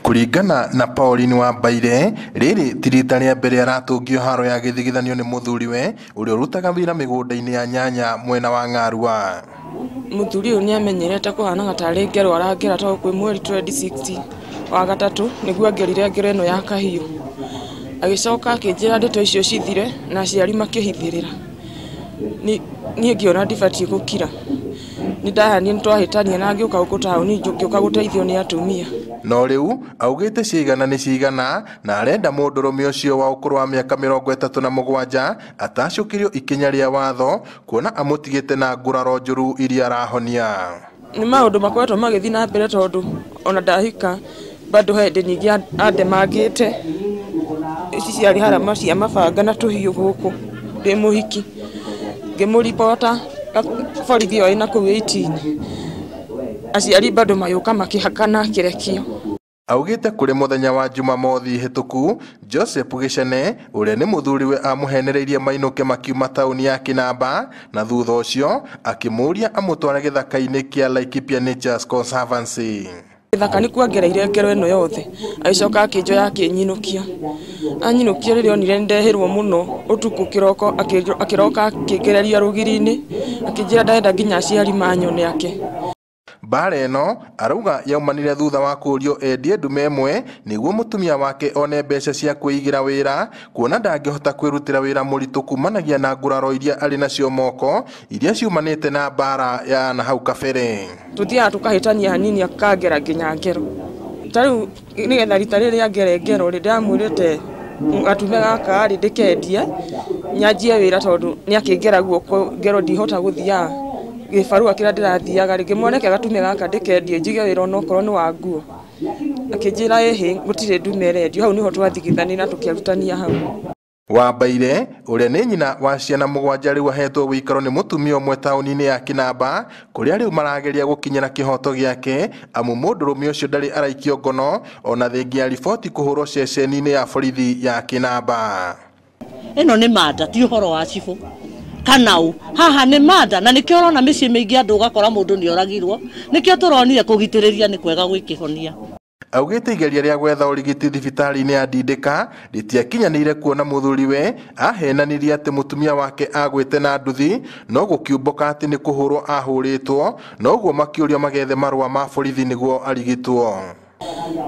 Kũringana na Pauline Wambaire, rĩrĩ ti rita rĩa mbere aratũngio haro ya gĩthigithanio nĩ mũthuriwe ũrĩa ũrutaga wĩra mĩgũnda-inĩ ya nyanya mwena wa Ng'arua. Mũthuri ũyũ nĩamenyerete kũhanaga tarĩ ngero arangera tondũ kwĩ mweri 2060 wa gatatũ nĩguo angerire ngero ĩno ya kahiũ. Agĩcoka akĩnjĩra ndeto icio cithire na aciari makĩhithĩrĩra. Niĩ ngĩona ndibatiĩ gũkira. Nĩ nĩtwahĩtania na ngĩũka gũkũ taũni ngĩũka gũteithio nĩ atumia. No rĩu augĩte cigana nĩ cigana na arenda mũndũrũme ũcio wa ũkũrũ wa mĩaka 37 atacũkĩrio ikinya rĩa watho kuona amũtigĩte na nguraro njũru iria arahonia. Nĩ maũndũ makoretwo magĩthiĩ na mbere tondũ ona ndahika bado hĩndĩ nyingĩ andemangĩte. Ici ciarĩ harama cia mabanga na tũhiũ gũkũ ndĩ mũhiki. Ngĩmũribota borithi ĩyo ĩna kũu 18. Aciari bado magĩũka makĩhakana kĩrekio. Augĩte kũrĩ mũthenya wa Jumamothi hĩtũku Joseph Gĩcene ũrĩa nĩ mũthuriwe amũhenereirie mainũke makiuma taũni ya Kĩnamba na thutha ũcio akĩmũũria amũtware gĩthaka-inĩ kĩa Laikipia Nature's Conservancy. Gĩthaka nĩkuo angereire ngero ĩno yothe agĩcoka akĩnjoya akĩnyinũkia. Anyinũkia rĩrĩa onire nĩndehĩrwo mũno ũtukũ kĩroko akĩroka akĩngereria rũgiri-inĩ akĩnjĩra ndarenda nginya aciari manyone ake. Mbara ĩno arauga yaumanire thutha wa kũũrio endie ndume ĩmwe nĩguo mũtumia wake one mbeca cia kwĩigĩra wĩra kuona ndangĩhota kwĩrutĩra wĩra mũritũ kumanagia na nguraro iria arĩ nacio moko iria ciumanĩte na mbara ya na hau kabere. Tũthiaga tũkahĩtania hanini akangera nginya ngero. Ta rĩu nĩgetha rita rĩrĩ angere ngero rĩ ndĩramwĩrĩte gatume gaka rĩ ndĩkendie nyanjie wĩra tondũ nĩakĩngera guoko ngero ndihota gũthiaga gĩbarũa kĩrĩa ndĩrathiaga rĩ ngĩmwoneke gatume gaka ndĩkendie njige wĩra onokorwo nĩ wa nguo. Akĩnjĩra ĩhĩ gũtirĩ ndume ĩrendio. Hau nĩho twathigithanire na tũkĩarutania hau. Wambaire ũrĩa nĩ nyina wa ciana 7 rĩu ahetwo wĩikaro nĩ mũtumia ũmwe taũni-inĩ ya Kĩnamba kũrĩa rĩu marageria gũkinyĩra kĩhoto gĩake amu mũndũrũme ũcio ndarĩ araikio ngono ona thengia ya riboti kũhũrwo ceceni-inĩ ya borithi ya Kĩnamba. Ĩno nĩ manda ti ũhoro wa cibũ kana ũ haha nĩ manda na nĩkĩo ũrona mĩciĩ mĩingĩ andũ ũgakora mũndũ nĩ oragirwo nĩkĩo tũronire kũgitĩrĩria nĩ kwega gwĩkĩhonia. Augĩte igeria rĩa gwetha ũrigiti thibitarĩ-inĩ ya Ndindĩka rĩtiakinyanĩire kuona mũthuriwe ahenanirie atĩ mũtumia wake agwĩte na nduthi no gũkiumbũka atĩ nĩ kũhũrwo ahũrĩtwo no ũguo makĩũrio magethe marũa ma borithi nĩguo arigitwo.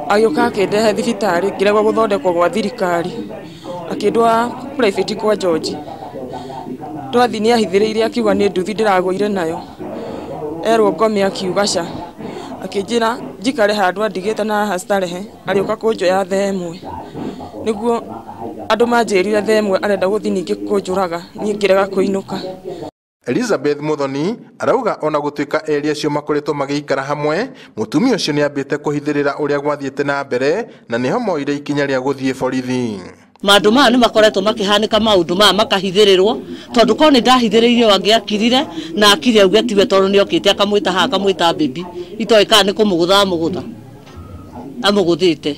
Agĩũka akĩndehe thibitarĩ ngĩregwo gũthondekwo gwa thirikari akĩndwara private kwa George. Twathi nĩahithĩrĩirie akiuga nĩ nduthi ndĩragũire nayo. Erwo ngome akiuga ca. Akĩnjĩra njikare handũ andigĩte na haha starehe arĩũka kũnjoya thaa ĩmwe. Nĩguo andũ manjĩrire thaa ĩmwe arenda gũthiĩ ningĩ kũnjũraga niĩ ngĩrega kũinũka. Elizabeth Muthoni arauga ona gũtuĩka erĩ acio makoretwo magĩikara hamwe mũtumia ũcio nĩambĩte kũhithĩrĩra ũrĩa gwathiĩte na mbere na nĩho moire ikinya rĩa gũthiĩ borithi. Maũndũ maya nĩ makoretwo makĩhanĩka maũndũ maya makahithĩrĩrwo tondũ korwo nĩ ndahithĩrĩirie angĩakirire na akire auge tiwe tondũ nĩokĩte akamwĩta haha akamwĩta baby itoĩ kana nĩ kũmũgũtha amũgũtha amũgũthĩte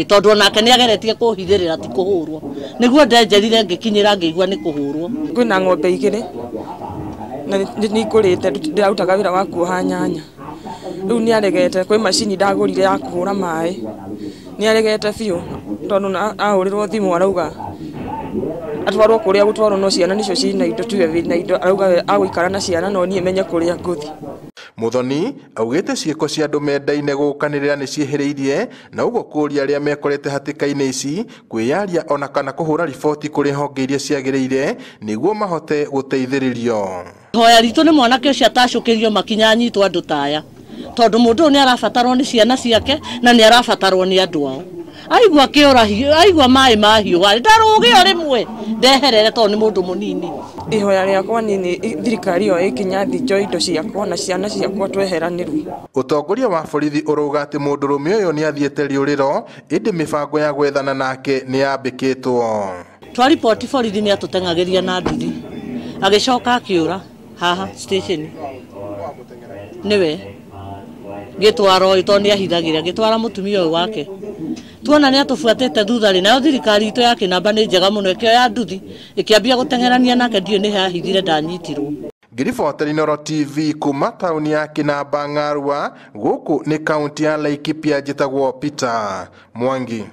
tondũ onake nĩageretie kũhithĩrĩra ti kũhũrwo nĩguo ndenjerire ngĩkinyĩra ngĩigua nĩ kũhũrwo. Kwĩna ng'ombe 2 na nĩngũrĩte ndĩrarutaga wĩra wa kuoha nyanya. Rĩu nĩaregete kwĩ macini ndagũrire ya kũhũra maĩ nĩaregete biũ tondũ ahũrĩrwo thimũ arauga atwarwo kũrĩa gũtwarwo no ciana nicio ciĩna indo tiwe wĩna indo arauga agũikara na ciana no niĩ menye kũrĩa ngũthiĩ. Muthoni augĩte ciĩko cia andũ mendaine gũkanĩrĩra nĩ ciĩhĩrĩirie na ũguo kũũria arĩa mekorete hatĩka-inĩ ici kwĩyaria ona kana kũhũra riboti kũrĩ honge iria ciagĩrĩire nĩguo mahote gũteithĩrĩrio. Ihoya ritũ nĩ mwanake ũcio atacũkĩrio makinya anyitwo andũ ta aya tondũ mũndũ ũyũ nĩarabatarwo nĩ ciana ciake na nĩarabatarwo nĩ andũ ao. Aigua kĩũra aigua maĩ mahiũha ndarũgĩo rĩmwe ndeherere tondũ nĩ mũndũ mũnini. Ihoya rĩakwa nini thirikari ĩyo ĩkinya thĩ njoe indo ciakwa na ciana ciakwa tweheranĩrwo. Ũtongoria wa borithi ũrauga atĩ mũndũrũme ũyũ nĩathiĩte rĩũrĩro ĩndĩ mĩbango ya gwethana nake nĩyambĩkĩtwo. Twariboti borithi nĩatũteng'agĩria na nduthi agĩcoka akĩũra haha station nĩwe ngĩtwara ũyũ tondũ nĩahithagĩra ngĩtwara mũtumia ũyũ wake. Tuona nĩatũbuatĩte thutha rĩ nayo thirikari itũ ya Kĩnamba nĩ njega mũno ĩkĩoya nduthi ĩkĩambia gũteng'erania nake ndiũĩ nĩ hahithire ndanyitirwo. Ngĩribotera Inooro TV kuma taũni ya Kinamba Ng'arua, gũkũ nĩ kaunti ya Laikipia, njĩtagwo Peter Mwangi.